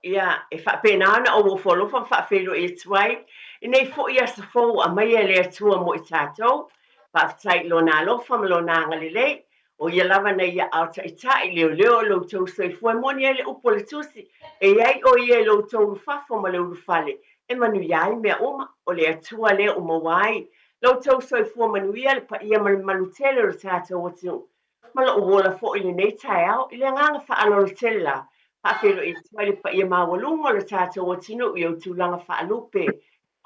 Ia, e faapena ona ou ofo alofa ma faafeiloai atu ai i nei foi aso fou ua aumaia e le Atua mo i tatou. Faafetai i Lona alofa ma Lona agalelei, o Ia lava na ia aao taitai, leoleo i lo outou soifua e moni ai le upu a le Tusi, E i ai o Ia i lo outou ulufafo ma le ulufale, e manuia ai mea uma. O le Atua lea ua maua ai lo outou soifua manuia, le paia ma le mamalu tele o le tatou atunuu. Ma lou ola foi i lenei taeao, i le agaga faaaloalo tele la, faafeiloai atu ai le paia maualuga o le tatou atunuu i ou tulaga faalupe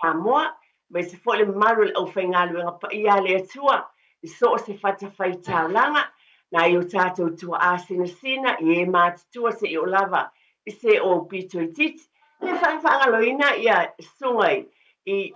Samoa, aemaise foi le mamalu o le aufaigaluega paia a le Atua i so o se fatafaitaulaga, nai o tatou tuaa sinasina i e matutua seia oo lava i se o aupito itiiti. E le faagaloina ia susuga i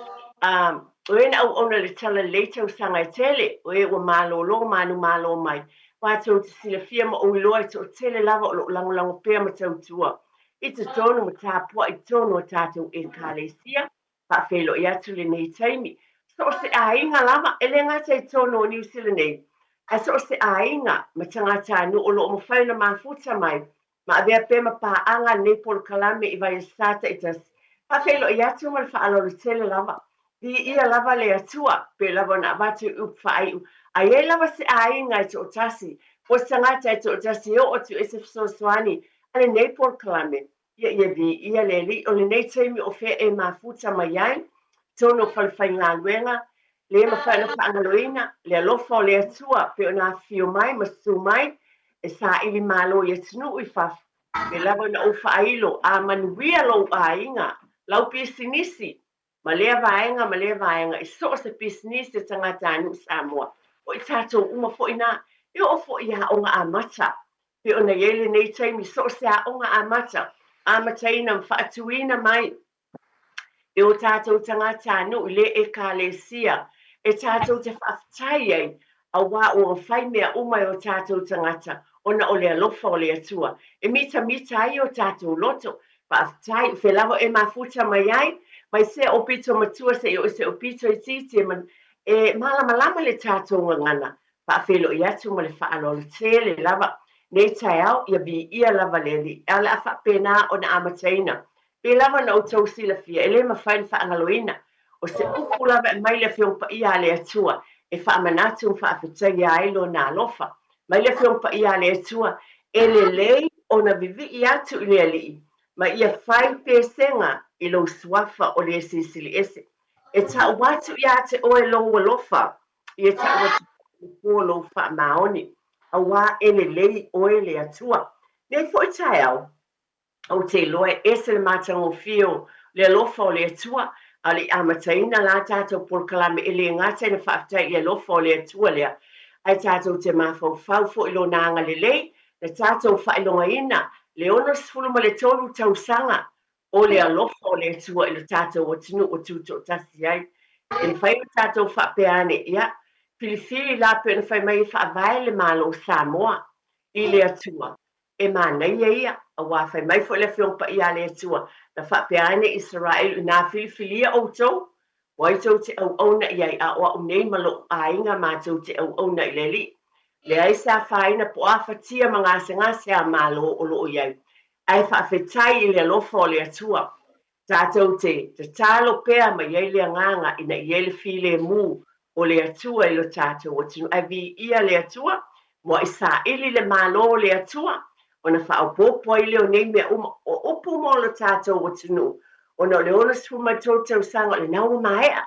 o e na auauna i le Talalelei tausaga e tele, o e ua malolo manumalo mai, aua tou te silafia ma ou iloa e toatele lava o lo o lagolago pea ma tautua i totonu ma tapuai i totonu o tatou Ekalesia. Faafeiloai atu lenei taimi. So o se aiga lava, e le gata i totonu o Niu Sila nei, ae so o se aiga ma tagatanuu o lo o mafai ona mafuta mai ma avea pea ma paaga lenei polokalame i vaiaso taitasi. Faafeiloai atu ma le faaaloalo tele lava. Viia lava le Atua, pei lava ona avatu i upu faaiu, a i ai lava se aiga e toatasi, po o se tagata e toatasi e oo atu i ai se fesoasoani a lenei polokalame, ia ia viia le Alii. O lenei taimi o fea e mafuta mai ai, totonu o falefaigaluega, le mafai ona faagaloina le alofa o le Atua pei ona afifio mai ma susu mai e saili malo i atunuu i fafo. Pei lava ona ou faailo, a manuia lou aiga, lau pisinisi, ma lea vaega ma lea vaega i so o se pisinisi a tagatanuu Samoa, o i tatou uma foi na, e oo foi i aoga amata, pei ona i ai lenei taimi, so o se aoga amata, amataina ma faatuina mai e o tatou tagatanuu i le Ekalesia e tatou te faafetai ai, auā ua mafai mea uma e o tatou tagata ona o le alofa o le Atua e mitamita ai o tatou loto. Faafetai, o fea lava e mafuta mai ai, mai sea o pito matua seia oo i se o pito itiiti e, e malamalama le tatou gagana. Faafeiloai atu ma le faaaloalo tele lava nei taeao, ia viia lava le Alii. Ae o le a faapena ona amataina Pei lava ona outou silafia, e le mafai ona faagaloina. O se upu lava e aumai le Afioga Paia a le Atua e faamanatu ma faafetaia ai Lona alofa. Mai le Afioga Paia a le Atua, e lelei ona vivii atu i le Alii, ma ia fai pesega i lou suafa o le Silisili Ese. E tau atu ia te oe lou alofa, ia tau atu i le po lou faamaoni, auā e lelei oe le Atua. Nei foi taeao, Ou te iloa e ese le matagofie o le alofa o le Atua, a o le i amataina la tatou polokalame e le gata ina faafetai i le alofa o le Atua lea, ae tatou te mafaufau foi i Lona agalelei na tatou faailogaina le 63 tausaga o le alofa o le Atua i lo tatou atunuu ua tutoatasi ai. E mafai ona tatou faapea ane, ia, filifili la pei ona fai mai e faavae le Malo o Samoa i le Atua, E manaia ia, auā fai mai foi le Afioga Paia a le Atua, na faapea ane Isaraelu, inā filifilia outou, o ai tou te auauna i ai, a o a'u nei ma lo'u aiga matou te auauna i le Alii. Leai se afaina po o a fatia ma gasegase a Malo o lo o i ai, ae faafetai i le alofa o le Atua. Tatou te tatalo pea ma i ai le agaga ina i ai le filemu o le Atua i lo tatou atunuu. Ae viia le Atua, muaʻi saili le Malo o le Atua, ona faaopoopo ai lea o nei mea uma, o upu mo lo tatou atunuu, ona o le 63 tausaga o lena ua maea.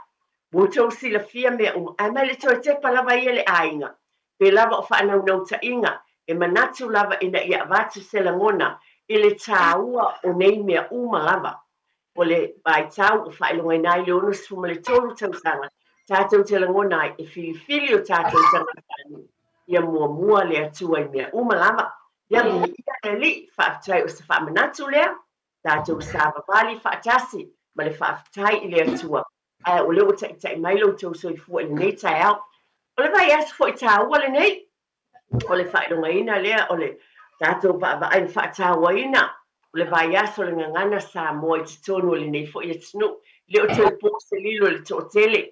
Ua outou silafia mea uma, ae mai le toe tepa lava ia le aiga, pe lava o faanaunautaiga, e manatu lava ina ia avatu se lagona i le tāua o nei mea uma lava. O le vaitau ua faailogaina ai le 63 tausaga, tatou te lagona ai e filifili o tatou tagatanuu ia muamua le Atua i mea uma lava. Ia viia le Alii, faafetai o se faamanatu lea, tatou savavali faatasi ma le faafetai i le Atua. Ae o lea ua taitai mai lo outou soifua i lenei taeao. O le vaiaso foi taua lenei, o le faailogaina lea o le tatou vaavaai ma faatauaina o le vaiaso o le gagana Samoa i totonu o lenei foi atunuu. E le o toe po se lilo i le toatele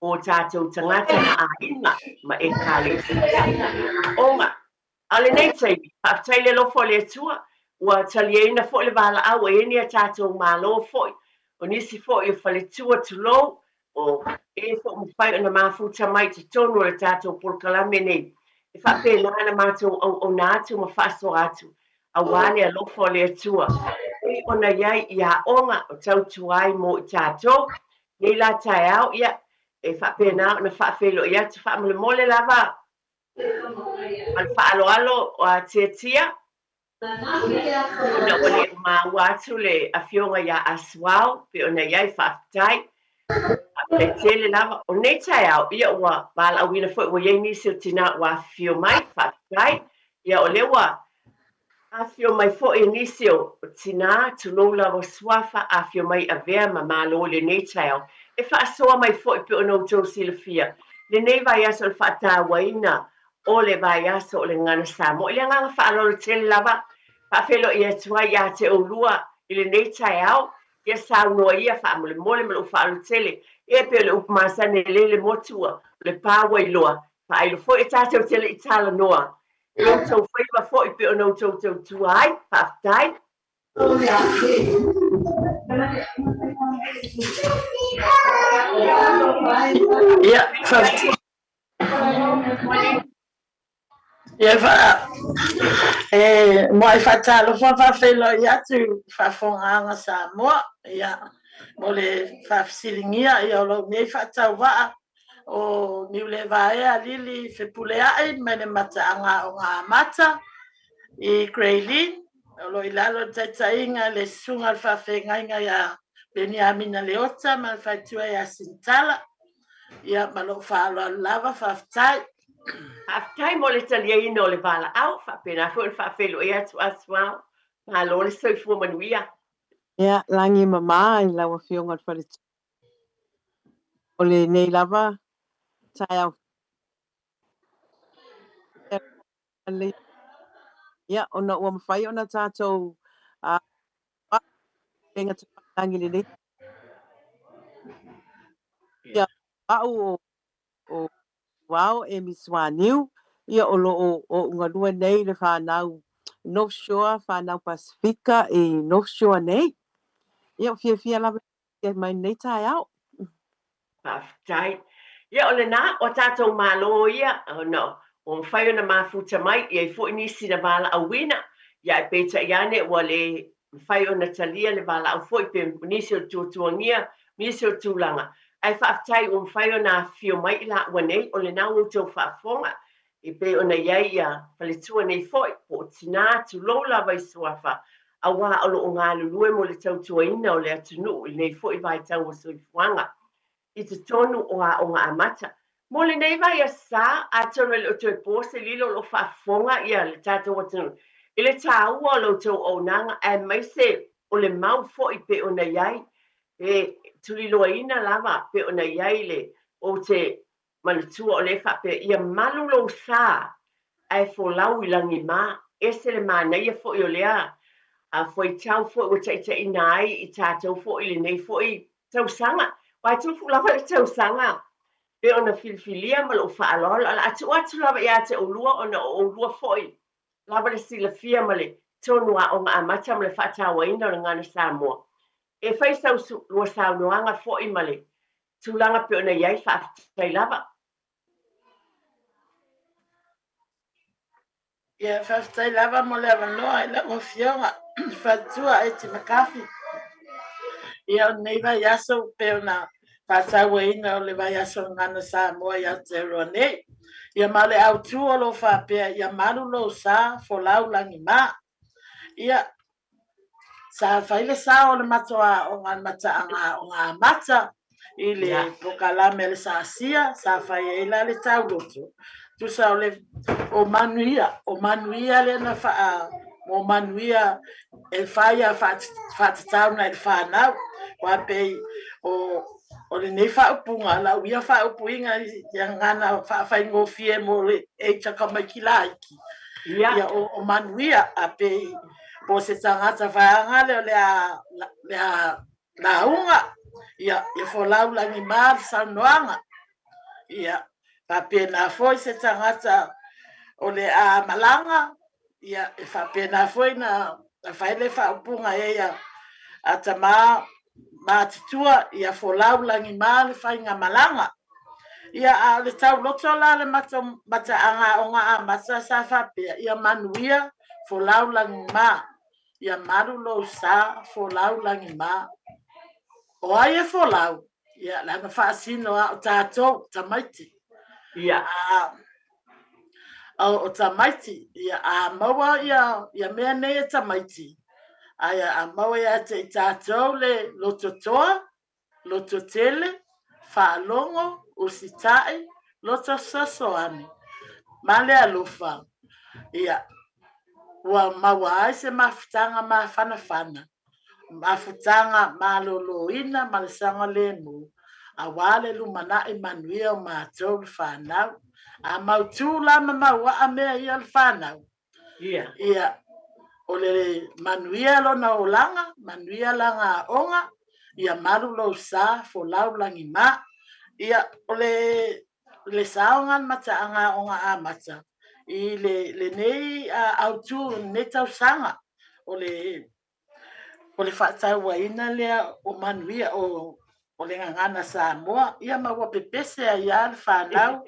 o tatou tagata ma aiga ma ekalesia aoga. A o lenei taimi, faafetai i le alofa o le Atua, Ua taliaina foi le valaau a i ai ni a tatou Malo foi, o nisi foi o faletua, tulou, o e foi ua mafai ona mafuta mai i totonu o le tatou polokalame nei, e faapena ona matou auauna atu ma faasoa atu aua le alofa o le Atua, e pei ona i ai i aoga o tautua ai mo i tatou. Nei la taeao, ia, e faapena ona faafeiloai atu faamolemole lava ma le faaaloalo o Tiatia, Ona ua le o maua atu le afioga ia Asuao pei ona i ai, faafetai. Faafetai tele lava. O lenei taeao, ia ua valaauina foi ua i ai nisi o tina ua afifio mai, faafetai. Ia o lea ua afifio mai foi nisi o tina, tulou lava o suafa, afifio mai avea ma malo i lenei taeao. E faasoa mai foi pei ona outou silafia lenei vaiaso o le faatauaina o le vaiaso o le Gagana Samoa. I le agaga faaaloalo tele lava, faafeiloai atu ai ia te oulua i lenei taeao, ia saunoa ia faamolemole ma lou faaaloalo tele. Ia e pei o le upu masani e lei le motu ua o le pa ua iloa, faailo foi e tatou te le i talanoa i outou faiva foi pei ona outou tautua ai. Faafetai. Ia, faafetai. Ia fa e muai faatalofa ma faafeiloai atu i faafofogaaga Samoa ia mo le faafesiligia ia o lou nei faatauvaa o Niulevaea Lili Fepuleai mai le Mataaga Aoga Amata i Grey Lynn o lo o i lalo o le taitaiga i le Susuga i le Faafeagaiga ia Peniamina Leota ma le Faletua ia Sinitala. Ia, ma lou faaaloalo lava, faafetai. Faafetai mo le taliaina o le valaau, faapena foi ona faafeiloai atu Asuao. Malo le soifua manuia. Ia, lagi e mama i lau Afioga i le Faletua o lenei lava taeao. Ia, ona ua mafai ona tatou lagi lenei. Ia, au o Wao e Misuaniu, ia o lo o ou galue nei le whanau North Shore, whanau Pasifika i North Shore nei. Ia, o fiafia lava ia mai nei taeao. Faafetai. Ia, o lena, o tatou Malo ia, ona ua mafai ona mafuta mai, e i ai foi nisi na valaauina, ia ae peitai ane ua le mafai ona talia le valaau foi pe nisi o tuatuagia, nisi o tulaga. Ae faafetai ua mafai ona afifio mai i laua nei, o lena ua outou faafofoga, e pei ona i ai ia faletua nei foi, po o tina, tulou lava i suafa, aua o lo o galulue mo le tautuaina o le atunuu i lenei foi vaitau o soifuaga i totonu o Aoga Amata. Mo lenei vaiaso, atonu e le o toe po se lilo o lo o faafofoga ia le tatou atunuu i le taua o la outou auaunaga aemaise o le mau foi pei ona i ai, e tuliloaina lava pei ona i ai le ou te manatua o lea e faapea, ia malu lou sa ae folau i lagima. Ese le manaia foi o lea fuaitau foi ua taitaiina ai i tatou foi i lenei foi tausaga. Aua e tupu lava le tausaga pei ona filifilia ma lou faaaloalo. Ae o le a tuu atu lava ia te oulua ona o oulua foi lava le silafia ma le tonu aoga amata ma le faatauaina o le Gagana Samoa. E fai sau lua saunoaga foi ma le tulaga pei ona i ai, faafetai lava. Ia, faafetai lava mo le avanoa i lau Afioga i le Faletua Eti McCarthy. Ia, o lenei vaiaso pei ona faatauaina o le vaiaso o le Gagana Samoa i Aotearoa nei. Ia, ma o le autu o lo o faapea, ia malu lou sa, folau lagima. Ia, Sa fai le sao o le matou aoga le mataaga aoga amata i le polokalame a le SASIA, sa fai ai la le tauloto. Tusa o le o manuia, o manuia lea na faa mo manuia e fai a faatatau na i le whanau. Wa pei o o lenei faaupuga, lau ia faaupuina i gagana faafaigofie mo le e tamaiti laiti. Ia o manuia a pei po se tagata vaega lea o le a lauga, ia folau lagima le saunoaga. Ia faapena foi se tagata o le a malaga, ia e faapena foi na Na fai le faaupuga e ia a tamā matutua ia folau lagima le faigamalaga. Ia a o le tauloto la le matou mataaga aoga amata sa faapea, ia manuia folau lagima, ia malu lou sa folau lagima. O ai e folau? Ia leaga faasino a o tatou tamaiti. Ia. A o tamaiti, ia a maua ia ia mea nei e tamaiti, ae a maua ia te i tatou le lototoa, lototele, faalogo, usitai, loto fesoasoani, ma le alofa, ia ua maua ai se mafutaga mafanafana, mafutaga maloloina ma le saogalemu, aua le lumanai manuia o matou le fanau. A mautu la ma mauaa mea ia o le fanau, Ia. Ia, o le manuia lona olaga, manuia lana aoga, ia malu lou sa, folau lagima. Ia, o le le saoga le mataaga aoga amata i le lenei autu i lenei tausaga o le o le faatauaina lea o manuia o o le gagana Samoa, ia ma ua pepese ai lava le fanau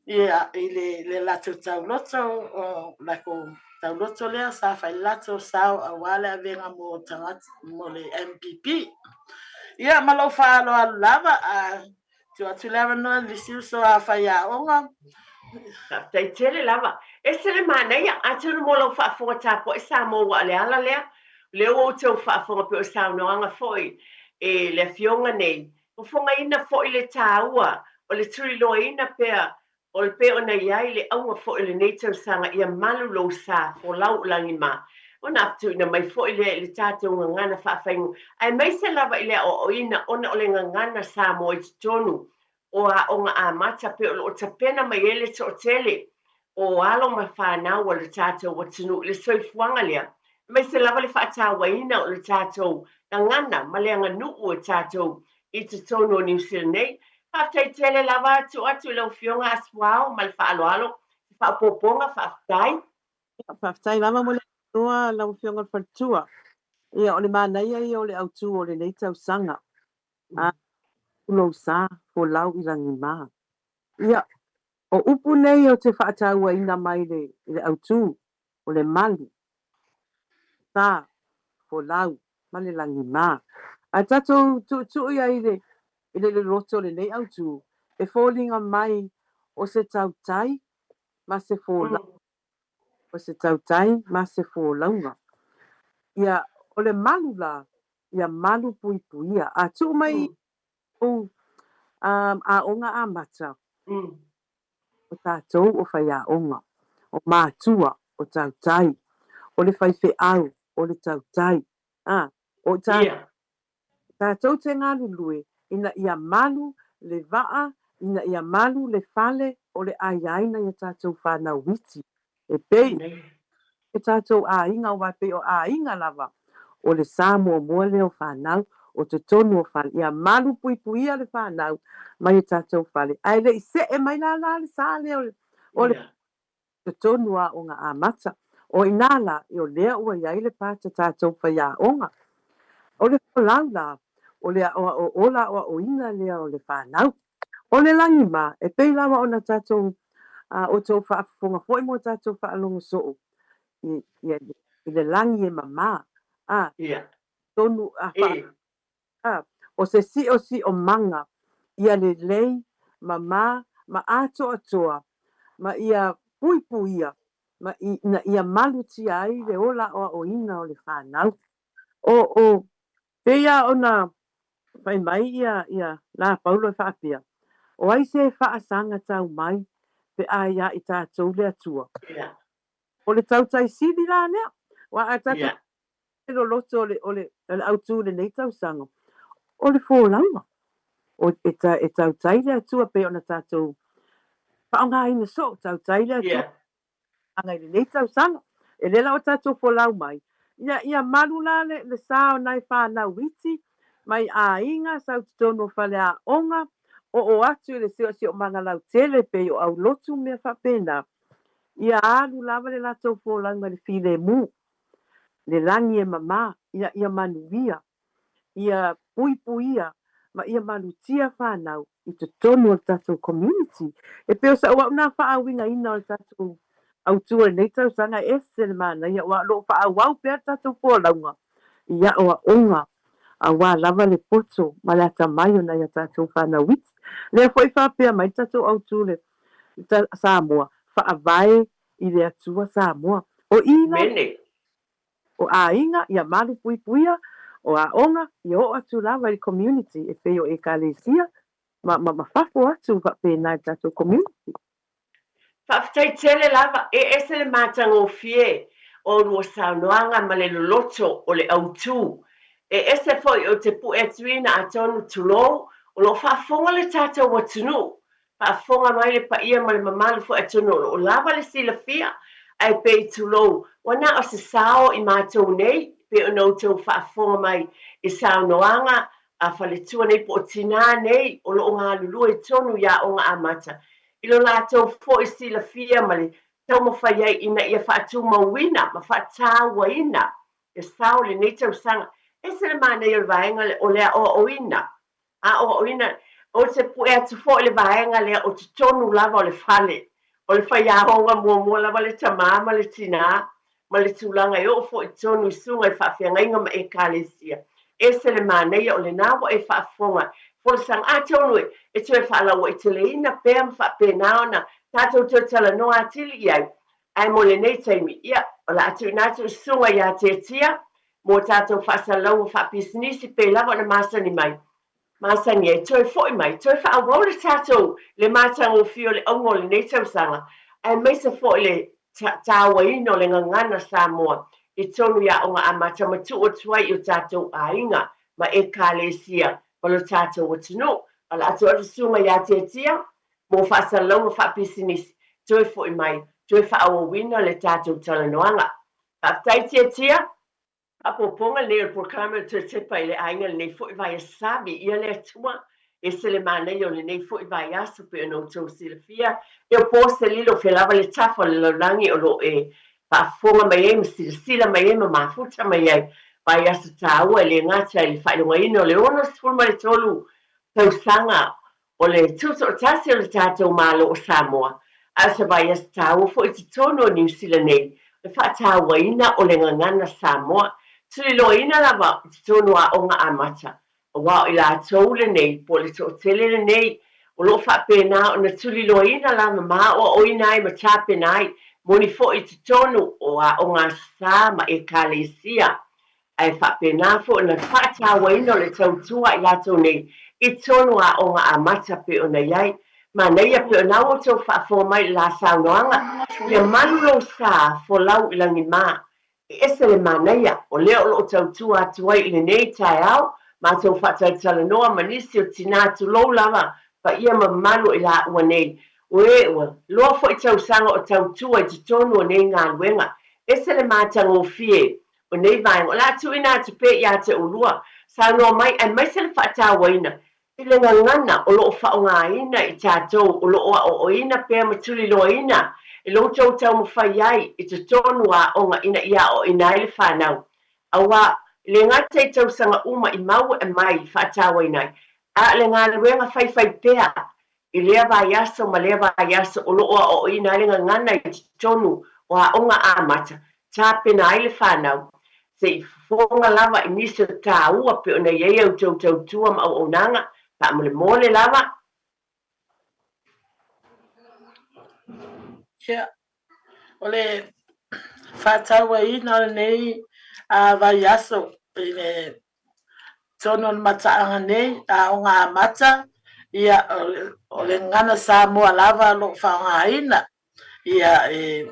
ia i le le latou tauloto o latou tauloto lea sa fai le latou sao aua le avega mo tagata mo le MPP. Ia ma lou faaaloalo lava, a tuu atu le avanoa i le isi uso a faiaoga. Faafetai tele lava. Ese le manaia, atonu mo lau faafofoga tapuai Samoa ua o le ala lea, o lea ua outou faafofoga pei o saunoaga foi e le Afioga nei, fofogaina foi le taua o le tuliloaina pea o le pei ona i ai le auga foi o lenei tausaga ia malu lou sa folau lagima ona tuuina mai foi lea i le tatou gagana faafaigo aemaise lava i le aoaoina ona o le gagana Samoa i totonu o aoga amata pei o lo o tapena mai ai le toatele o alo ma fanau a le tatou atunuu i le soifuaga lea, aemaise lava le faatauaina o le tatou gagana ma le aganuu e tatou i totonu o Niu Sila nei. Faafetai tele lava atu atu i lau Afioga Asuao ma le faaaloalo i faaopoopoga. Faafetai. Faafetai lava mo le avanoa lau Afioga i le Faletua. Ia, o le manaia ia o le autu o lenei tausaga. A lou sa folau i lagima. Ia, o upu nei ou te faatauaina mai le i le autu o le malu, sa, folau ma le lagima. Ae tatou tuutuu ai i le i le loloto o lenei autu, e foliga mai o se tautai ma se folau, o se tautai ma se folauga. Ia, o le malu la, ia malu puipuia. A tuu mai ou aoga amata, o tatou o faiaoga, o matua, o tautai, o le faifeau, o le tautai. A, o tatou te galulue ina ia malu le vaa, ina ia malu le fale o le aiaina ia tatou fanau iti. E pei e tatou aiga, aua e pei o aiga lava o le sa muamua lea o fanau o totonu o fale. Ia malu puipuia le fanau mai e tatou fale. Ae le i see mai la la le sa lea o le totonu aoga amata. O ina la, o lea ua i ai le pata tatou faiaoga. O le folau la, o le ola aoaoina lea o le fanau. O le lagima, e pei lava ona tatou outou faafofoga foi mo tatou faalogo soo i i le lagi e mamā. A, tonu a a, o se siosiomaga ia lelei, mamā, ma atoatoa, ma ia puipuia, ma ina ia malutia ai le ola aoaoina o le fanau. O pei lava ona fai mai ia ia la Paulo e faapea, o ai se faasaga tau mai pe a ia i tatou le Atua. O le tautai sili la lea. Aua a tatou loloto o le o le o le autu o lenei tausaga, o le folauga. O e, ta, e tautai le Atua pei ona tatou faaaogaina soo, tautai le Atua. Aga i lenei tausaga. E le la o tatou folau mai. Ia, ia malu la le, le sa o nai fanau iti, mai aiga, sau totonu o faleaoga, oo atu i le siosiomaga lautele pei o aulotu mea faapena. Ia alu lava le latou folauga i le filemu. le lagi e mamā, ina ia manuia, ia puipuia ma ia malutia fanau i totonu o le tatou community. E pei o sa'u a'u na faauigaina o le tatou autu o lenei tausaga, e ese le manaia aua o lo o faaauau pea le tatou folauga i aoaoga aua lava le poto ma le atamai o nai a tatou fanau iti. Lea foi faapea mai le tatou autu le Samoa, Faavae i le Atua Samoa. O i la Mene. o aiga ia malupuipuia, o aoga ia oo atu lava i le community e pei o Ekalesia ma ma fafo atu faapena i le tatou community. Faafetai tele lava, e ese le matagofie o lua saunoaga ma le loloto o le autu. E ese foi ou te pue atuina atonu tulou o lo o faafofoga le tatou atunuu Faafofoga mai le paia ma le mamalu foi atonu o lo o lava le silafia, ae pei tulou, ua na o se sao i matou nei, pei ona outou faafofoga mai i saunoaga a faletua nei po o tinā nei o lo o galulue i tonu i Aoga Amata, i lo latou foi silafia ma le taumafai ai ina ia faatumauina ma faatauaina le sao o lenei tausaga. Ese le manaia o le vaega lea o le aoaoina aoaoina. Ou te pue atu foi i le vaega lea o totonu lava o le fale, o le faiaoga muamua lava le tamā ma le tinā, ma le tulaga e oo foi i totonu i susuga i faafeagaiga ma ekalesia. Ese le manaia o lena ua e faafofoga i folasaga. Atonu e toe faalauaiteleina pea ma faapena ona tatou toe talanoa atili i ai. Ae mo lenei taimi, ia, o le a tuuina atu i susuga ia Tiatia mō tātou faasalalauga faapisinisi pei lava ona masani mai, masani ai, toe foi mai, toe faaauau le tātou le matagofie o le auga o lenei tausaga, aemaise foi le tāuaina o le gagana Samoa i totonu i aoga amata ma tuu atu ai i o tātou aiga ma Ekalesia ma lo tātou atunuu. O le a tuu atu susuga ia Tiatia mō faasalalauga faapisinisi, toe foi mai, toe faaauauina le tātou talanoaga. Faafetai Tiatia. Faaopoopoga lenei o le polokalame o le toe tepa i le aiga lenei foi vaiaso sa viia le Atua. Ese le manaia o lenei foi vaiaso pei ona outou silafia e o po se lilo fea lava le tafa o le lalolagi o lo o e faafofoga mai ai ma silasila mai ai ma mafuta mai ai. Vaiaso taua e le gata i le faailogaina o le 63 tausaga O le tutoatasi o le tatou Malo o Samoa, a o se vaiaso taua foi i totonu o Niu Sila nei, o le faatauaina o le gagana Samoa, tuliloaina lava i totonu o aoga amata, aua o i latou lenei, po o le toatele lenei, o lo o faapena ona tuliloaina lava ma aoaoina ai ma tapena ai, moni foi i totonu o aoga Aso Sa ma Ekalesia. Ae faapena foi ona faatauaina o le tautua a i latou nei i totonu o aoga amata pei ona i ai. Manaia pei ona ua outou faafofoga mai i le la saunoaga, ia malu lou sa folau i lagima. E ese le manaia, o lea o lo o tautua atu ai i lenei taeao, matou faatalatalanoa ma nisi o tina tulou lava, paia mamalu o i laua nei. Ue, ua loa foi tausaga o tautua i totonu o nei galuega. Ese le matagofie O nei vaega, o le a tuuina atu pea ia te oulua, saunoa mai aemaise le faatauaina i le gagana o lo o faaaogaina i tatou o lo o aoaoina pea ma tuliloaina e lo outou taumafai ai i totonu o aoga ina ia aoaoina ai le fanau. Aua, e le gata i tausaga uma i mau e aumai faatauaina ai, a o le galuega faifaipea I lea vaiaso ma lea vaiaso o lo o aoaoina ai le gagana i totonu o aoga amata, tapena ai le fanau, se i fofoga lava i nisi o taua pei ona i ai a outou tautua ma auaunaga, faamolemole lava. Ia, o le faatauaina o lenei vaiaso i le tonu o le mataaga nei, aoga amata, ia, o le gagana Samoa lava o lo o faaaogaina, ia, e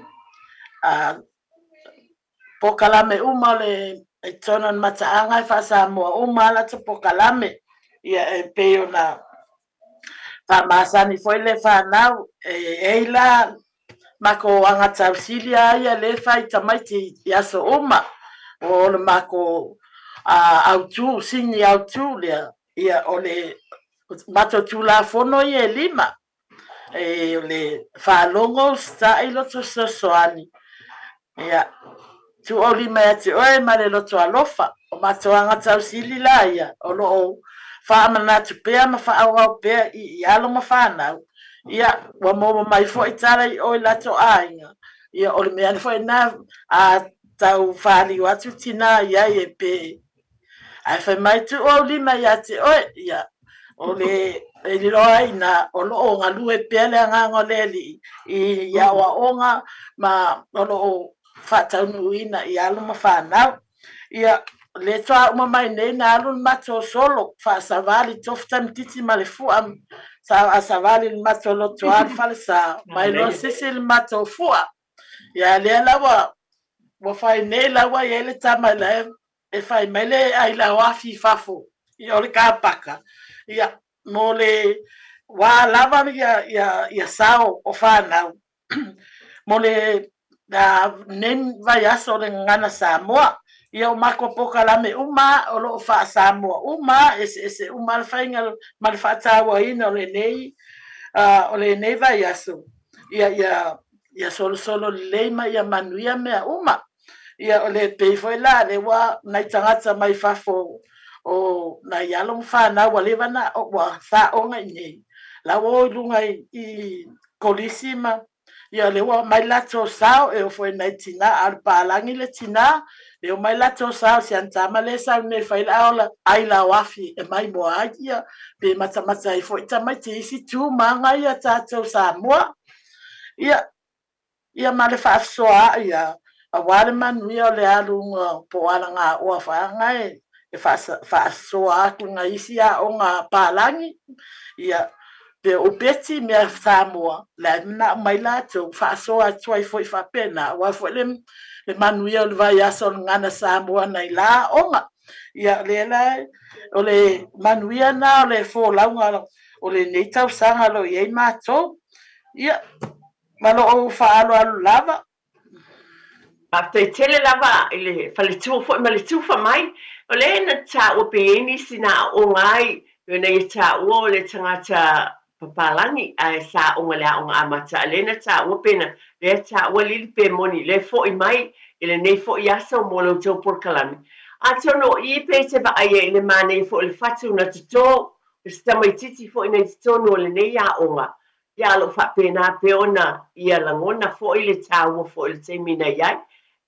polokalame uma o le i totonu o le mataaga e faa-Samoa uma lava latou polokalame, ia, e pei ona faamasani foi le fanau, e i ai la makou agatausili a ia lea e fai i tamaiti i aso uma, o le makou autu, sini autu lea, ia o le matou Tulafono ia e lima, e o le faalogo, usitai, loto fesoasoani, ia. Tuuaulima ia te oe ma le loto alofa, o matou agatausili la ia o lo o faamanatu pea ma faaauau pea i alo ma fanau, ia ua maua mai foi tala i o i latou aiga, ia o le mea foi lena a tau faliu atu tina i ai e pe ae fai mai tuuaulima ia te oe, ia o le e lilo ai ina o lo o galue pea le agaga o le Alii i aoaoga ma o lo o faataunuuina i alo ma fanau. Ia, le toa uma mai nei na alu le matou solo faasavali tofu tamititi ma le fua sa savali le matou lotoa le falesa mai loa sisi le matou fua. Ia lea la ua fai nei la ua i ai le tama la e fai mai le aila o afi i fafo ia o le kapaka. Ia mo le wā lava ia, ia, ia sao o whānau mo le nei vaiaso o le Gagana Samoa. Ia o matou polokalame uma o lo o faa-Samoa uma, eseese uma le faiga ma le faatauaina o lenei o lenei vaiaso. Ia ia ia solosolo lelei ma ia manuia mea uma. Ia o le pei foi la le ua nai tagata mai fafo o nai alo ma fanau ua leva na ua saoga i nei. La ua o i luga i kolisi ma ia le ua mai latou sao e o foi nai tina a o le palagi le tina le o mai latou sao si ana tama le sau nei fai le aola ai la o afi e mai moa ai ia pe matamata ai foi tamaiti isi tu ma agai ia tatou Samoa. Ia ia ma le faasoa ia aua le manuia o le aluga po o alagaoa faaaga e faasoa atu na isi aoga palagi ia pe o peti mea Samoa le manao mai latou faasoa atu ai foi faapena aua foi le manuia o le vaiaso o le Gagana Samoa nai la aoga. Ia lea la o le manuia na o le folauga o lenei tausaga o lo o i ai matou. Ia ma lou faaaloalo lava. Faafetai tele lava i le faletua foi ma le tufa mai. O lea na taua pe i ai nisi na aoga ai, ina ia taua o le tagata papalagi ae sa aoga i le aoga amata. A lea na taua pe na lea taua lili pe moni lea foi mai i lenei foi aso mo le outou polokalame. Atonu o i pe i te vaai ai i le manaia foi o le fatu na toto o se tamaitiiti foi na i totonu o lenei aoga. Ia o lo o faapena pea ona ia lagona foi le taua foi o le taimi na i ai.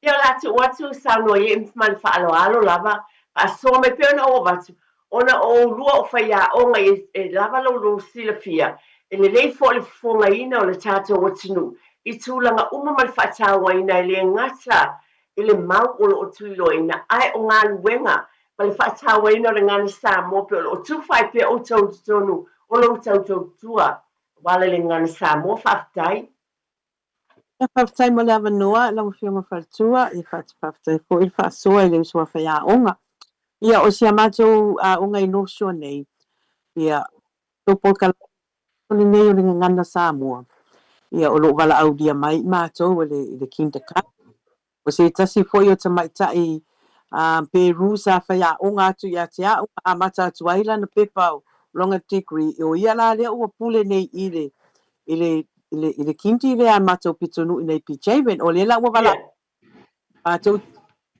Ia o le a tuu atu saunoa i ai ma le faaaloalo lava, faasoa mai pea ona ou avatu, ona o oulua o faiaoga e lava lo outou silafia, e lelei foi le fofogaina o le tatou atunuu i tulaga uma ma le faatauaina e le gata i le mau o lo o tuiloaina, ae o galuega ma le faatauaina o le Gagana Samoa pe o lo o tufa ai pea outou i totonu o lo outou tautua aua le Gagana Samoa. Faafetai. Ia faafetai mo le avanoa lau Afioga Faletua, ia faafetai foi le faasoa i le uso a faiaoga. Ia o si a matou aoga i North Shore nei, ia o polokalame lenei o le Gagana Samoa. Ia o lo o valaaulia mai i matou e le kindergarten. O se tasi foi o tamaitai Peru sa faiaoga atu ia te au, amata atu ai lana pepa o lona degree, o ia la lea ua pule nei i le i le i le i le kindy lea a matou pitonuu nei Bechaven. O lea la ua vala matou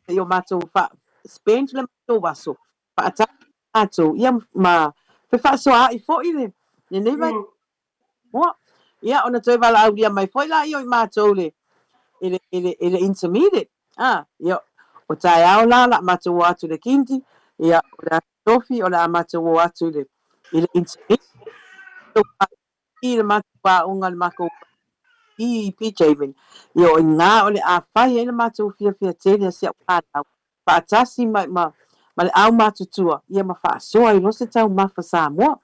i o matou fa spend le matou aso faatasi matou ia ma fefaasoaai foi le lenei vai moa. Ia ona toe valaaulia mai foi la ia i matou le i le i le i le intermediate. Ia o taeao la la matou o atu le kindy, ia o le aso tofi o le a matou o atu i le intermediate. I le matou aoga le makou i Bechaven. Ia o i ngā o le a fai ai le matou fiafia tele a si au fanau. Faatasi ma, ma, ma le au matutua, ia ma faasoa i lo se taumafa Samoa.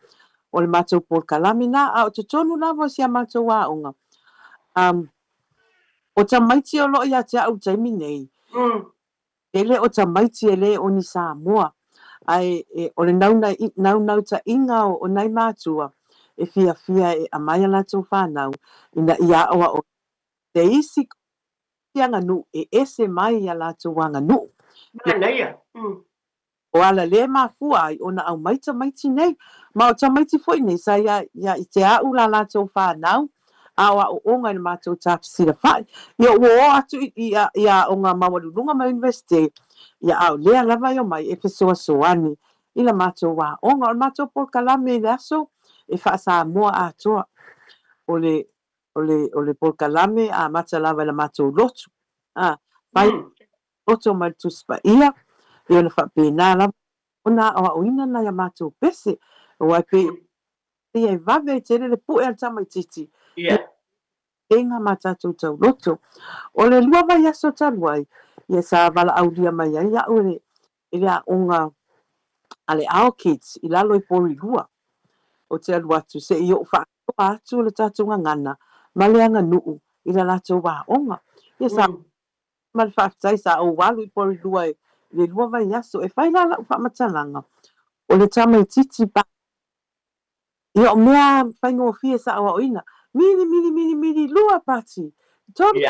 O le matou polokalame na, a o totonu lava o si a matou aoga. O tamaiti o loo ia te au i taimi nei. Tele o tamaiti e le o ni Samoa. Ae e, o le naunautaiga o nai matua e fiafia e aumai a latou fanau ina ia aoao te isi aganuu e ese mai ia latou aganuu. Manaia. O ala le mafua ai ona aumai tamaiti nei. Ma o tamaiti foi nei sa ia, ia i te au la latou fanau. A o aoaoga i le matou tafesilafa'i, ia ua oo atu i i aoga maualuluga ma Universite, ia a o lea lava e omai e fesoasoani i la matou aoga. O le matou polokalame i le aso e faa-Samoa atoa. O le o le o le polokalame e amata lava i la matou lotu, a, fai loto ma le Tusi Paia, ia ona faapena lava ona aoaoina nai a matou pese, aua e pei ia e vave ai tele le pue a le tamaitiiti i teiga ma tatou tauloto. O le 2 vaiaso talu ai, ia sa valaaulia mai ai au e le aoga a le Our Kids i lalo i Porirua. Ou te alu atu se i ou faasoa atu le tatou gagana ma le aganuu i le latou aoga. Ia sa ma le faafetai sa ou alu i Porirua i le 2 vaiaso e fai la lau faamatalaga. O le tamaitiiti pa ia o mea faigofie sa aoaoina. Mili, mili, mili, mili, lua pati. Tolu.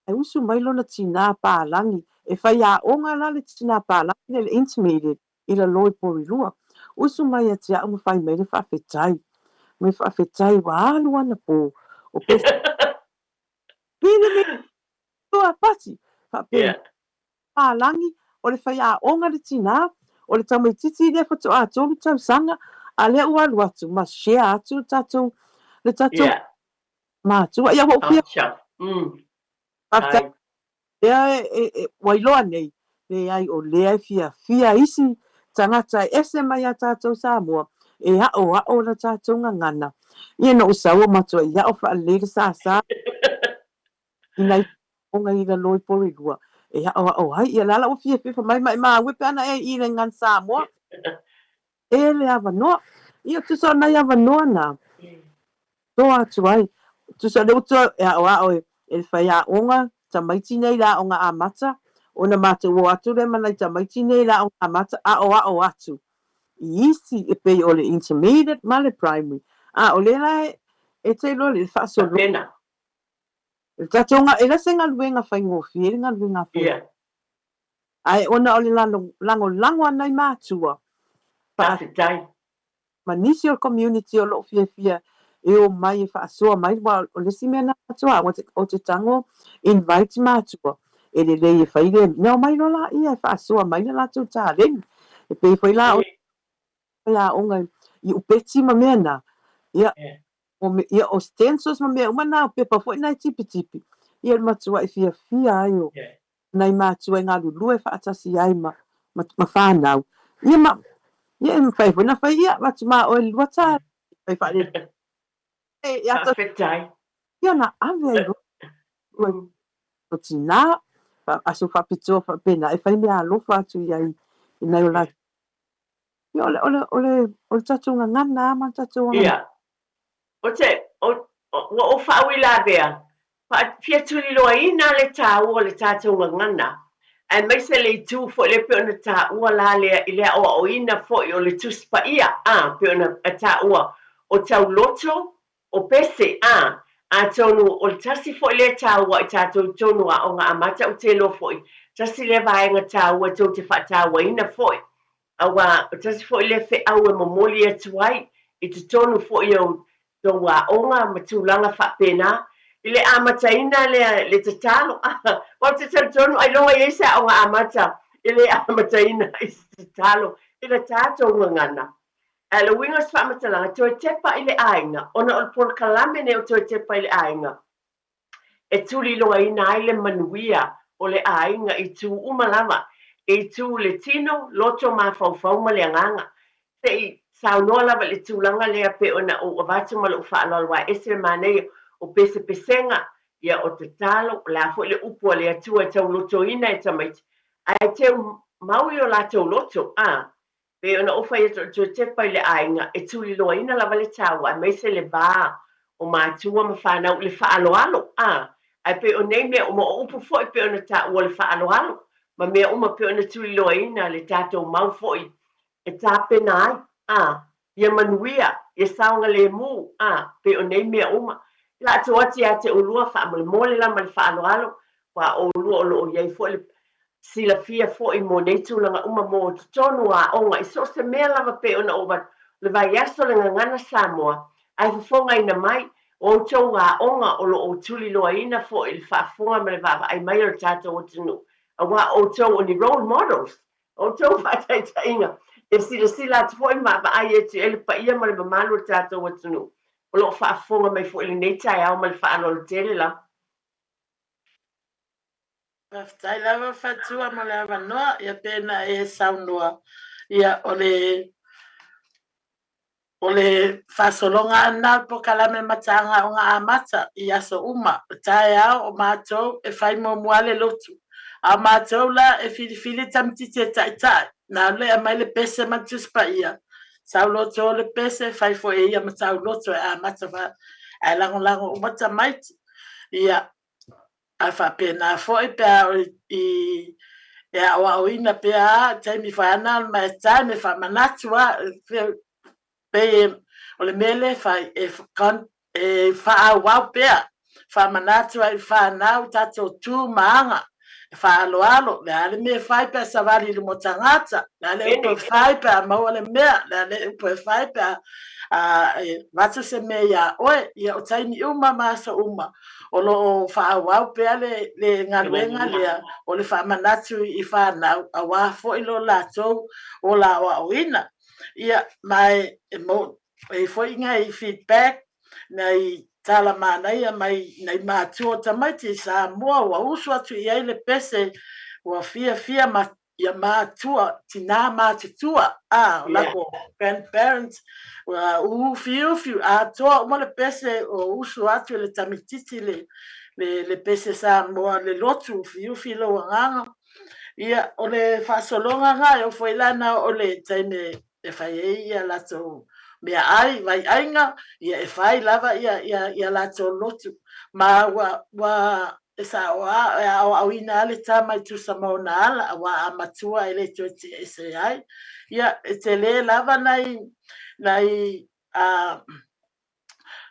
E usu mai lona tinā palagi, e faiaoga la le tinā palagi lea i le intermediate i lalo i Porirua. Usu mai ia te au ma fai mai le faafetai. Mai faafetai ua alu anapo o pese. Mili, mili, lua pati. Faapena. Palagi, o le faiaoga le tinā, o le tamaitiiti lea faatoa 3 tausaga, a lea ua alu atu ma share atu le tatou, le tatou matua. Ia ua ou fia. Faafetai lea ua iloa nei, leai o lea e fiafia isi tagata e ese mai iā tatou Samoa e aʻoaʻo la tatou gagana. Ia na ou sau o matuai aʻo faalelei le sāsā i nai aoga i lalo i Porirua e aʻoaʻo ai. Ia la la ua fiafia fai mai, maimau e pe ana e i le gagana Samoa e le avanoa. Ia tusa o nai avanoa na toa atu ai. Tusa o lea ua toe e aʻoaʻo e le faiaoga tamaiti nei i le aoga amata, ona matou o atu lea ma nai tamaiti nei i le aoga amata aʻoaʻo atu i isi e pei o le intermediate ma le primary. A o lea la e te iloa le faasologa. Tapena. Le tatou e le o se galuega faigofie le galuega a faiaoga. Ae ona o le lagolago a nai matua, Faafetai. ma nisi o le community o lo o fiafia e omai e faasoa mai, aua o le isi mea na matua au, ou te tago invite matua e lelei e fai le mea, omai loa laia e faasoa mai le latou taleni. E pei foi la o aoga i upeti ma mea na, ia, ia o stencils ma mea uma na, o pepa foi na e tipitipi, ia le matuai fiafia ai o nai matua e galulue faatasi ai ma ma fanau. Ia ma ia e mafai foi ona fai ia avatu ma oe le 2 tala fai faalelei ia ata Faafetai. Ia ona ave ai loa o tinā aso faapitoa faapena e fai mea alofa atu i ai i nai o latou. Ia o le o le o le o le tatou gagana lava ma le tatou Ia. Ou te, ua ou faauilavea, fia tuliloaina le taua o le tatou gagana, aemaise le itu foi lea pei ona taua la lea i le aoaoina foi o le Tusi Paia, a, pei ona taua o tauloto, o pese, a, atonu o le tasi foi lea taua i tatou i totonu o Aoga Amata, ou te iloa foi, tasi lea vaega taua tou te faatauaina foi Aua o tasi foi lea feau e momoli atu ai i totonu foi o tou aoga ma tulaga faapena i le amataina lea le tatalo. Aua ou te talitonu ailoga i ai se aoga amata e le amataina i se tatalo i le tatou gagana. Ae o le uiga o se faamatalaga, toe tepa i le aiga, ona o le polokalame nei o toe tepa i le aiga, e tuliloaina ai le manuia o le aiga i itu uma lava, e itu le tino, loto, mafaufau ma le agaga. Se i saunoa lava i le tulaga lea pei ona ou avatu ma lou faaaloalo aua e ese le manaia o pesepesega, ia o tatalo, o le a foi le upu a le Atua e taulotoina e tamaiti, ae teu mau i o latou loto, a. Pei ona ou fai atu o le toe tepa i le aiga e tuliloaina lava le taua aemaise le va o matua ma fanau i le faaaloalo, a, ae pei o nei mea uma, o upu foi pei ona taua o le faaaloalo ma mea uma pei ona tuliloaina le tatou mau foi e tapena ai, a, ia manuia, ia saogalemu, a, pei o nei mea uma. Latou atu ia te oulua faamolemole la ma le faaaloalo, aua o oulua o lo o i ai foi le silafia foi mo nei tulaga uma mo totonu o aoga i so o se mea lava pei ona ou avatu, o le vaiaso le Gagana Samoa, ae fofogaina mai, O outou aoga o lo o tuliloaina foi i le faafofoga ma le vaavaai mai o le tatou atunuu, aua o outou o ni role models, o outou faataitaiga e silasila atu foi ma vaavaai atu i ai le paia ma le mamalu o le tatou atunuu o lo o faafofoga mai foi i lenei taeao ma le faaaloalo tele lava. Faafetai lava Fatua mo le avanoa, ia pe na e saunoa, ia o le O le faasologa lena o le polokalame Mataaga Aoga Amata i aso uma, o taeao o matou e fai muamua le lotu. A o matou la e filifili tamaitiiti e taitai, na alu e aumai le pese ma le Tusi Paia, sau loto le pese, fai foi e ia matauloto e amata ae lagolago uma tamaiti. Ia, a faapena foi pe a o i e aoaoina pea a taimi fai ana ma e taimi faamanatu a pei o le mea lea e fai e, e faaauau pea faamanatu ai i whanau tatou tu ma aga e faaaloalo le a le mea e fai pe a savali i luma o tagata le a le upu e fai pe a maua le mea le a le upu e fai pe a e avatu se mea iā oe. Ia o taimi uma ma aso uma o lo o faaauau pea le, le galuega lea o le faamanatu i whanau auā foi lo latou o la aoaoina. Ia, ma e, e mo, e foi ngai feedback, nai tala manaia mai nai matua o tamaiti i Samoa ua usu atu i ai le pese ua fiafia ma ia matua, tinā matutua, a, o lako grandparents, ua ufiufi atoa uma le pese o usu atu i le tamititi le, le, le pese Samoa, le lotu ufiufi lou agaga. Ia, o le faasologa lena, e oo foi la na oo i le taimi e fai ai ia latou meaai, vaiaiga, ia e fai lava ia, ia, ia latou lotu. Ma ua, ua e sao lava, e aoaoina lava le tama e tusa ma ona ala, aua a matua e le toe ese ai. Ia, e tele lava nai, nai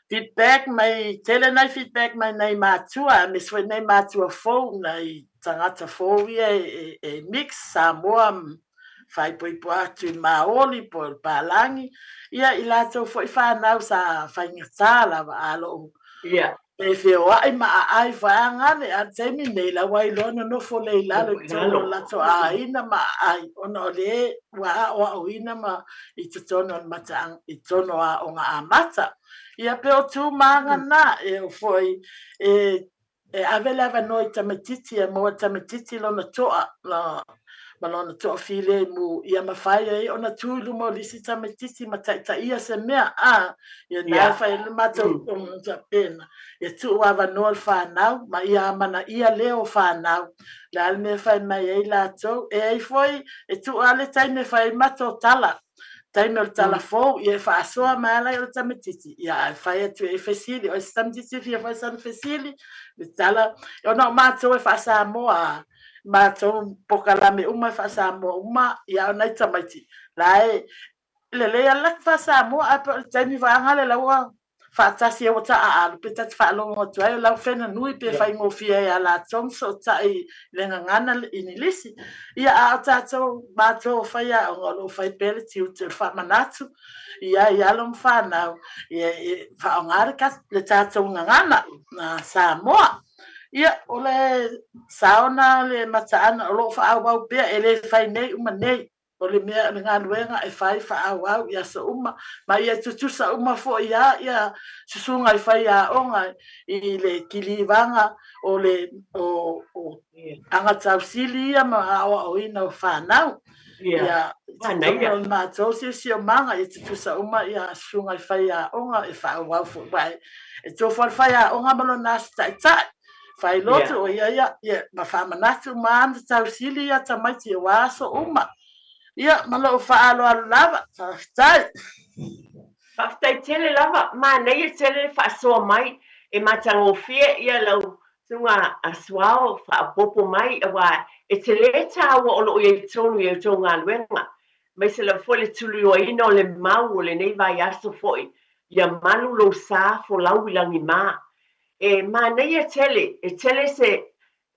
feedback mai, tele nai feedback mai nai matua, aemaise foi nai matua fou, nai tagata fou ia e, e, e mix Samoa faaipoipo atu i Maoli po o le Palangi, ia i latou foi whanau sa faigata lava a loo e feoai ma aai faagane a le taimi nei la ua iloa nonofo lea i lalo i totonu o latou aiga ma aai ona o le ua aoaoina ma i totonu o le mataaga i totonu o aoga amata. Ia pe o tu ma aga na e o foi e e ave le avanoa i tamaitiiti e maua tamaitiiti lona toa la, ma lona toafilemu ia mafai ai ona tu i luma o le isi tamaitiiti ma taitaia se mea a ia na e fai ai le matou faapena ia tuu avanoa le fanau ma ia amanaia lea o fanau le a le mea e fai mai ai latou e ai foi e tuu lava le taimi e fai ai matou tala taimi o le tala fou ia e faasoa mai ala i o le tamaitiiti ia ae fai atu e fesili o se tamaitiiti e fia fai sana fesili le tala ona o matou e faa-Samoa matou polokalame uma e faa-Samoa uma ia o nai tamaiti la e lelei lava le latou faa-Samoa ae pei o le taimi vaega lea la ua faatasi ai ua taaalo pe ta te faalogo atu ai o lau fena nui pe faigofie ai ia latou ona fesootai i le gagana Inilisi. Ia a o tatou matou o faiaoga o lo o fai pea le tiute o le faamanatu ia i alo ma fanau ia e faaaoga le, le tatou gagana na Samoa. Ia, o le sao na le mataaga o lo o faaauau pea e le fai nei uma nei. O le mea, o le galuega e fai faaauau i aso uma, ma ia tutusa uma foi lava ia susuga i faiaoga i le kilivaga o le o, o agatausili ia ma aoaoina o fanau. Ia, totonu o le matou siosiomaga, ia tutusa uma ia susuga i faiaoga e faaauau foi, aua e tofu lava le faiaoga ma lona aso taitai. Fai lotu, o ia ia, ia, ma faamanatu uma ana tausili ia tamaiti aua aso uma. Ia, ma lou faaaloalo lava, faafetai. Faafetai tele lava, manaia tele le faasoa mai, e matagofie ia lau susuga a Suao faaopoopo mai aua e tele taua o lo o i ai totonu i a outou galuega, aemaise lava foi le tulioaina o le mau o lenei vaiaso foi, ia malu lou sa folau i lagima. E manaia tele, e tele se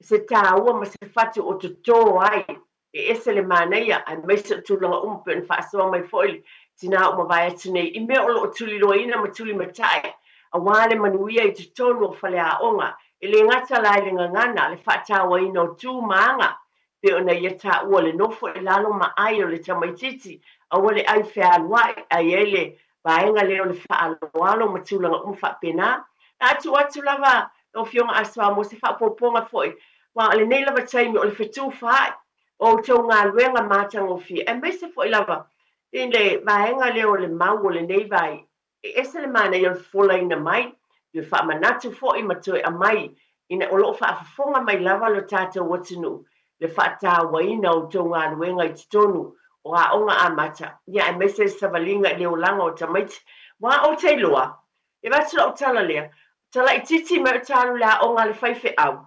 se taua ma se fatu o toto ai, e ese le manaia, aemaise o tulaga uma pei ona faasoa mai foi le tinā ua mavae atu nei i mea o lo o tuliloaina ma tulimatai. aua le manuia i totonu o faleaoga, e le gata la i le gagana, le faatauaina o tu ma aga, pei ona ia taua le nofo i lalo ma ai o le tamaitiiti, aua le ai fealuai, ae i ai le vaega lea o le faaaloalo ma tulaga uma faapena. A tuu atu lava lau Afioga Asoa mo se faaopoopoga foi, aua o lenei lava taimi o le fetufaai o outou galuega matagofie, aemaise foi lava i le vaega lea o le mau o lenei vai, e ese le manaia o le folaina mai, toe faamanatu foi ma toe aumai ina o lo o faafofoga mai lava lo tatou atunuu le faatauaina o outou galuega i totonu o aoga amata, ia aemaise le savaliga i le olaga o tamaiti. Aua ou te iloa, e avatu lau tala lea, talaitiiti mai o ta alu i le aoga a le faifeau,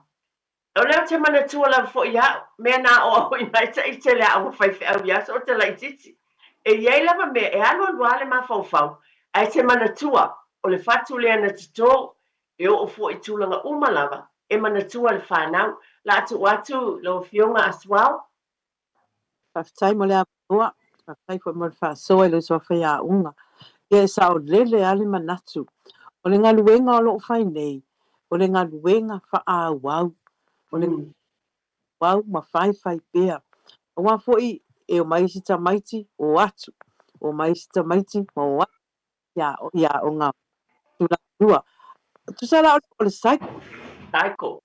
O lea ou te manatua lava foi ia au, mea na aoaoina ai ita i le aoga faifeau i aso o te laitiiti. E i ai lava mea e alualu lava le mafaufau, ae te manatua, o le fatu lea na toto, e oo foi i tulaga uma lava, e manatua le fanau. La a tuu atu lau Afioga Asuao. Faafetai mo le avanoa, faafetai foi mo le faasoa i le uso a faiaoga. Ia e saolele lava le manatu, o le galuega o lo o fai nei, o le galuega faaauau, o le auau ma faifai pea. Aua foi e omai isi tamaiti, o atu, omai isi tamaiti ma o atu i aoga tulaga lua. Tusa la o le cycle. Cycle.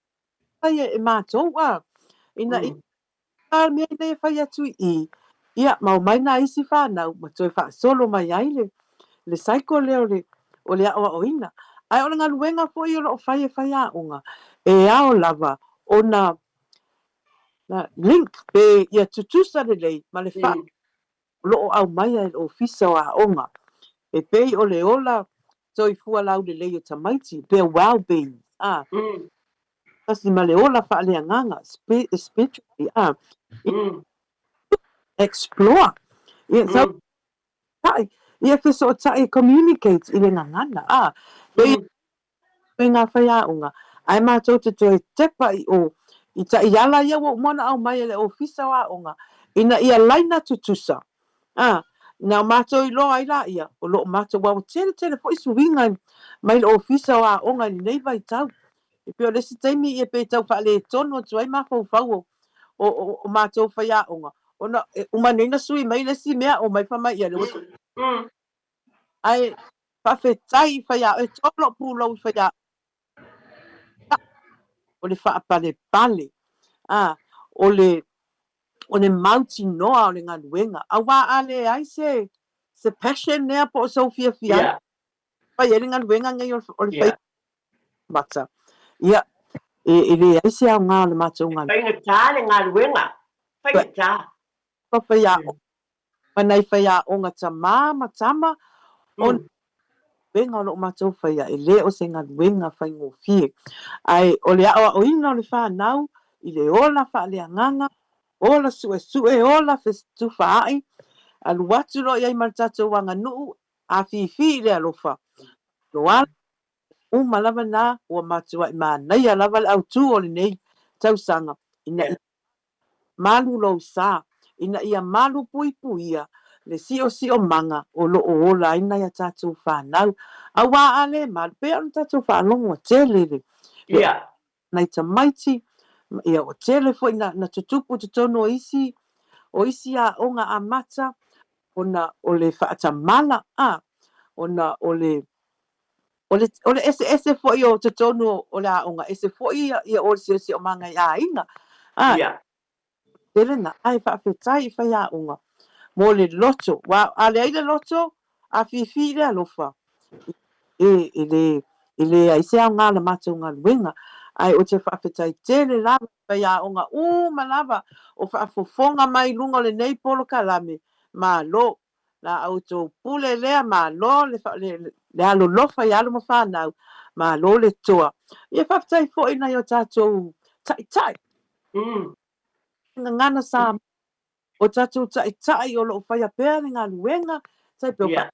E matou a, ina ia A mea nei e fai atu i i, ia, ma omai nā isi whānau ma toe faasolo mai ai le, le cycle lea o le, o le aoaoina. Ae o le galuega foi o lo o fai e faiaoga, e ao lava ona na link pe ia tutusa lelei ma le wha o lo o aumaia e le Ofisa o Aoga. E pei o le ola soifua laulelei o tamaiti, their well-being, a, tasi ma le ola faaleagaga, spiritually, a, explore, ia, sau tai, ia fesootai, communicate i le gagana, a, pei i ngā whaiaonga, ae mātou te toe tepa i o, i taiala ia ua uma ona aumai e le Ofisa o Aoga, ina ia laina tutusa, ā, na o mātou iloa ai laia, o lo o mātou, aua ua tele tele foi suiga mai le Ofisa o Aoga i lenei vaitau. E pei o le isi taimi ia pei tau faaletonu atu ai mafaufau o, o, o, o mātou faiaoga, ona e uma nei na sui mai le isi mea, omai fai mai ia lea ua Ae faafetai i faiaoga, e to lou pulou i faiaoga, o le faapalepale, a, o le, o le mautinoa o le galuega. Aua a leai se, se passion lea po o sou fiafiaga fai ai le galuega lenei o le fai mata, ia, e, e leai se aoga o le matou galuega. E faigata le galuega, faigata. Faiaoga ma nai faiaoga tamā ma tama, o le galuega o lo o matou faia, e le o se galuega faigofie. Ae o le aoaoina o le fanau i le ola faaleagaga, ola suesue, ola fetufaai, alu atu loa i ai ma le tatou aganuu, afifi i le alofa, loala uma lava na, ua matuai manaia lava le autū o lenei tausaga ina ia Malu lou sa, ina ia malu puipuia le siosiomaga o lo o ola ai nai a tatou fanau. Aua a le malu, pei ona tatou faalogo ua tele le nai tamaiti, ia ua tele foi na na tutupu i totonu o isi o isi aoga amata ona o le faatamala, a, ona o le O le, o le eseese foi o totonu o le aoga, ese foi ia, ia o le siosiomaga i aiga. A, Ia. tele na, ae faafetai i faiaoga mo le loto. Aua a leai le loto, a fifi i le alofa, e, e le, e leai se aoga o le matou galuega. Ae ou te faafetai tele lava i faiaoga uma lava o faafofoga mai i luga o lenei polokalame. Malo. La outou pule lea, malo le, le, le alolofa i alo ma fanau, malo le toa. Ia faafetai foi i nai o tatou taitai. Gagana Samoa, o tatou taitai o lo o faia pea le galuega, tai pea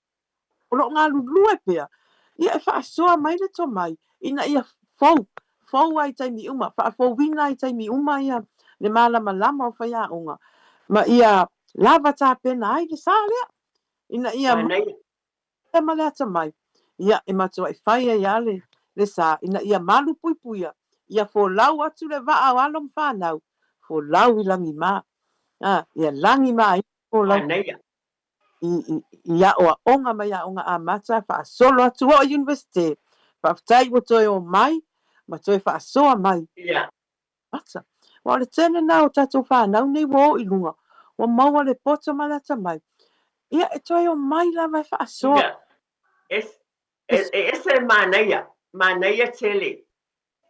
o lo o galulue pea, ia e faasoa mai le tomai ina ia fou, fou lava i taimi uma, faafouina lava i taimi uma ia le malamalama o faiaoga, ma ia lava tapena ai le sa lea, ina ia Manaia. ma le atamai. Ia, e matuai fai ai lava le, le sa ina ia malu puipuia, ia folau atu le vaa o alo ma fanau, folau i lagima. A, ia lagima ai folau. Manaia. I, i, i aoaoga mai aoga amata, faasolo atu oo i Universite. Faafetai ua toe o mai ma toe faasoa mai. Ia. Mata. Aua o le tele lena o tatou fanau nei ua o i luga, ua maua le poto ma le atamai, ia e toe omai lava e faasoa. Ia. E, e, e ese le manaia, manaia tele.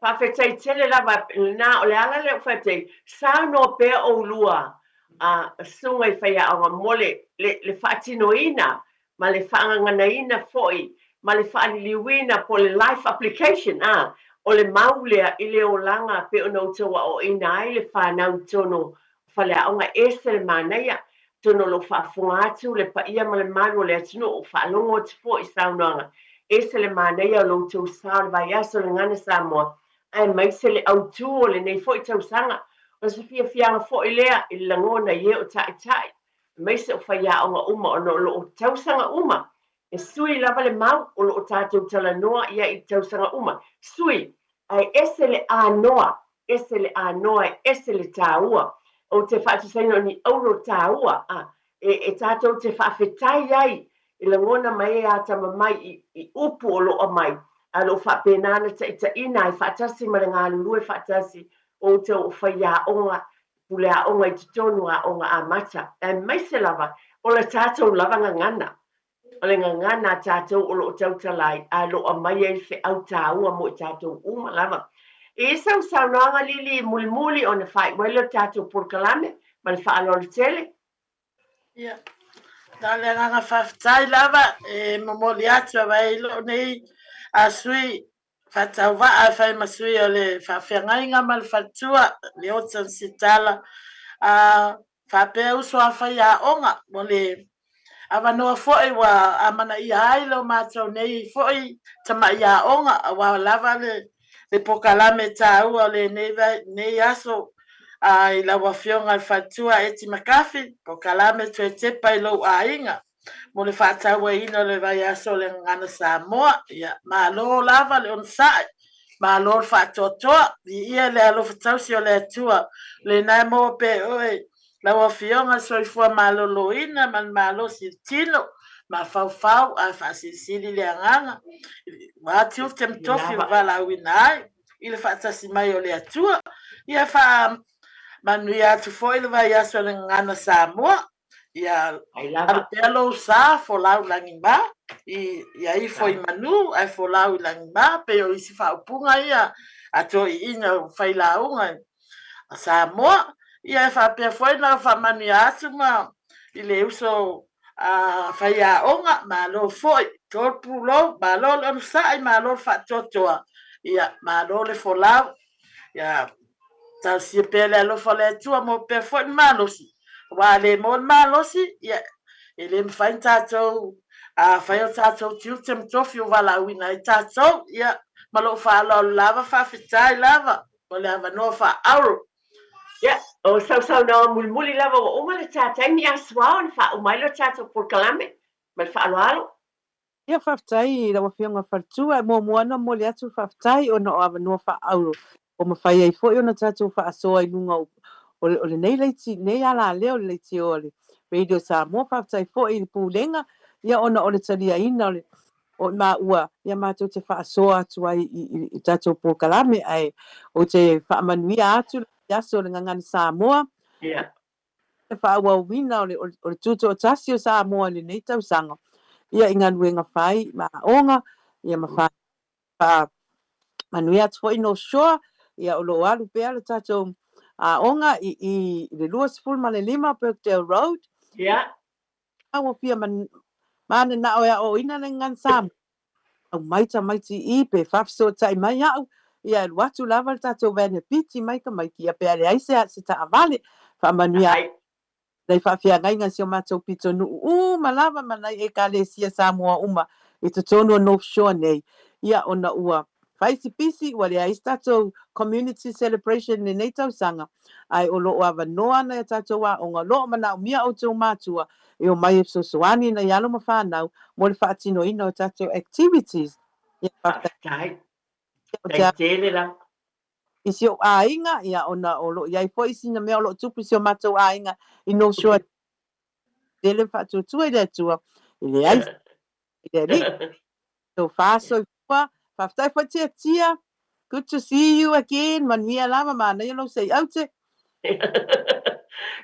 Faafetai tele lava, lena, o le ala lea ua fai atu ai, saunoa pea oulua a susuga i faiaoga mo le, le, le faatinoina ma le faagaganaina foi ma le faaliliuina po o le life application a, o le mau lea i le olaga pei ona outou aoaoina ai le fanau i totonu o faleaoga. E ese le manaia, atonu o lo o faafofoga atu le paia ma le mamalu o le atunuu, faalogo atu foi i saunoaga. E ese le manaia o lo outou sao i le vaiaso o le Gagana Samoa, aemaise le autu o lenei foi tausaga. O se fiafiaga foi lea i le lagona i e o taitai, aemaise o faiaoga uma, ona o lo o tausaga uma e sui lava le mau o lo o tatou talanoa i ai i tausaga uma. Sui, ae ese le anoa, ese le anoa, e ese le tāua. Ou te faatusaina o ni auro tāua, a, e, e tātou te faafetai ai i lagona mai e atamamai i, i upu o lo o aumai, a o lo o faapena ona taitaiina ai faatasi ma le galulue faatasi o outou o faiaoga, puleaoga i totonu o aoga amata, aemaise lava o le tatou lava gagana. O le gagana a tatou o lo o tautala ai, a o lo o aumai ai le feau tāua mo i tatou uma lava. I sau saunoaga Lili mulimuli ona faaiu ai lea o le tatou polokalame ma le faaaloalo tele. Ia, na o le agaga faafetai lava e momoli atu aua e i lou nei a sui faatauvaa e fai ma sui o le faafeagaiga ma le faletua, Leota Sitala, a faapea uso a faiaoga mo le avanoa foi ua amanaia ai lo matou nei foi tamai aoga aua lava le pokalame taua o lenei nei aso a i lau Afioga i le Faletua Eti Makafi, pokalame toe tepa i lou aiga mo le faatauaina o le vaiaso o le Gagana Samoa. Ia, malo lava le onosai, malo le faatoatoa, viia le alofa tausi o le Atua, lena e maua pea e oe lau Afioga le soifua maloloina ma le malosi i le tino, mafaufau ae faasilisili le agaga, ua tiute ma tofi ua valaauina ai i le faatasi mai o le Atua. Ia faamanuia atu foi le vaiaso o le Gagana Samoa. Ia alu pea lou sa folau i lagima, ia ifo i manu ae folau i lagima, pei o isi faaupuga ia a toeaiina o failauga a Samoa. Ia e faapea foi ona faamanuia atu ma i le uso a faiaoga, malo foi, tolu pulou, malo le onosai, malo le faatoatoa, ia malo le folau. Ia talosia pea le alofa o le Atua, maua pea foi le malosi, aua a le maua le malosi, ia e le mafai ona tatou fai o tatou tiute ma tofi ua valaauina ai tatou. Ia, ma lou faaaloalo lava, faafetai lava mo le avanoa faaauro. Ia, o sausaunoaga mulimuli lava ua uma le ta taimi a Suao ona faauma ai lea o le tatou polokalame ma le faaaloalo. Ia, faafetai i lau Afioga Faletua. E muamua ona momoli atu le faafetai ona o avanoa faaauro ua mafai ai foi ona tatou faasoa i luga o o lenei leiti, lenei alaleo o le leitio a le Radio Samoa. Faafetai foi i le Pulega ia ona o le taliaina o le o maua ia matou te faasoa atu ai i i tatou polokalame ae ou te faamanuia atu le aso o le Gagana Samoa. Ia. Le faaauauina o le o le tutoatasi o Samoa i lenei tausaga ia i galuega fai ma aoga ia ma faamanuia atu foi North Shore ia o lo o alu pea le tatou aoga i i le 25 Birkdale Road. Ia. Ua fia mananao e aoaoina le Gagana Samoa, aumai tamaiti i i pe faafesootai mai au, ia e alu atu lava le tatou van e piti mai tamaiti, ia pe a leai se se taavale, faamanuia Ai. nai faafeagaiga a si o matou pitonuu uma lava ma nai Ekalesia Samoa uma i totonu o North Shore nei, ia ona ua fai si pisi ua leai se tatou community celebration i lenei tausaga, ae o lo o avanoa nai a tatou aoga, o lo o manaomia outou matua e omai e fesoasoani i nai alo ma fanau mo le faatinoina o tatou activities. Ia, faafetai. Faafetai. Faafetai tele lava. I si ou aiga, ia, ona o lo o i ai foi sina mea o lo o tupu i si o matou aiga i North Shore, tele ma faatuatua i le Atua, e leai i le Alii. Tofa soifua. Faafetai foi Tiatia. Good to see you again. Manuia lava, manaia lou sei aute.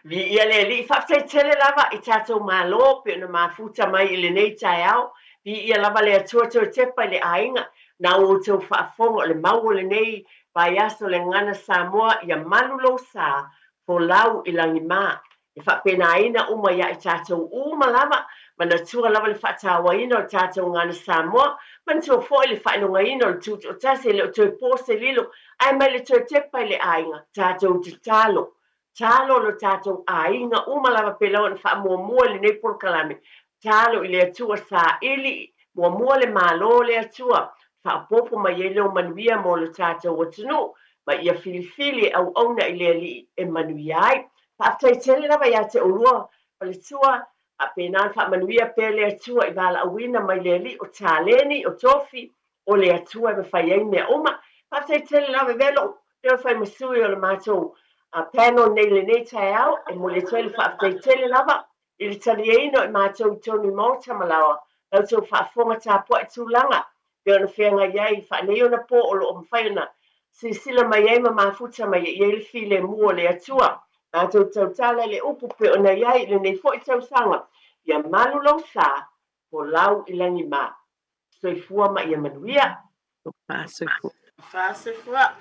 Viia le Alii. Faafetai tele lava i tatou Malo pei ona mafuta mai i lenei taeao. Viia lava le Atua toe tepa i le aiga. Na o outou faafofoga o le mau o lenei vaiaso le Gagana Samoa ia malu lou sa folau i lagima. E faapenaina uma ia i tatou uma lava, manatua lava le faatauaina o le tatou Gagana Samoa, manatua foi le faailogaina o le Tutoatasi, e le o toe po se lilo, ae mai le toe tepa i le aiga, tatou tatalo, talo lo tatou aiga uma lava pei lava ona faamuamua i lenei polokalame, talo i le Atua saili muamua le Malo o le Atua, faaopoopo mai ai leo manuia mo lo tatou atunuu, ma ia filifili e auauna i le Alii e manuia ai. Faafetai tele lava ia te oulua faletua, faapena ona faamanuia pea le Atua i valaauina mai le Alii o taleni, o tofi, o le Atua e mafai ai mea uma. Faafetai tele lava, e avea lou leo e fai ma sui o le matou panel nei i lenei taeao, e momoli atu ai le faafetai tele lava i le taliaina o i matou i totonu i maota ma laoa, la outou faafofoga tapuai tulaga pei ona feagai ai faaneionapo o lo o mafai ona silasila mai ai ma mafuta mai ai i ai le filemu o le Atua. Matou tautala i le upu pei ona i ai i lenei foi tausaga, Ia malu lou sa, folau i lagima. Soifua ma ia manuia. Soifua. Soifua.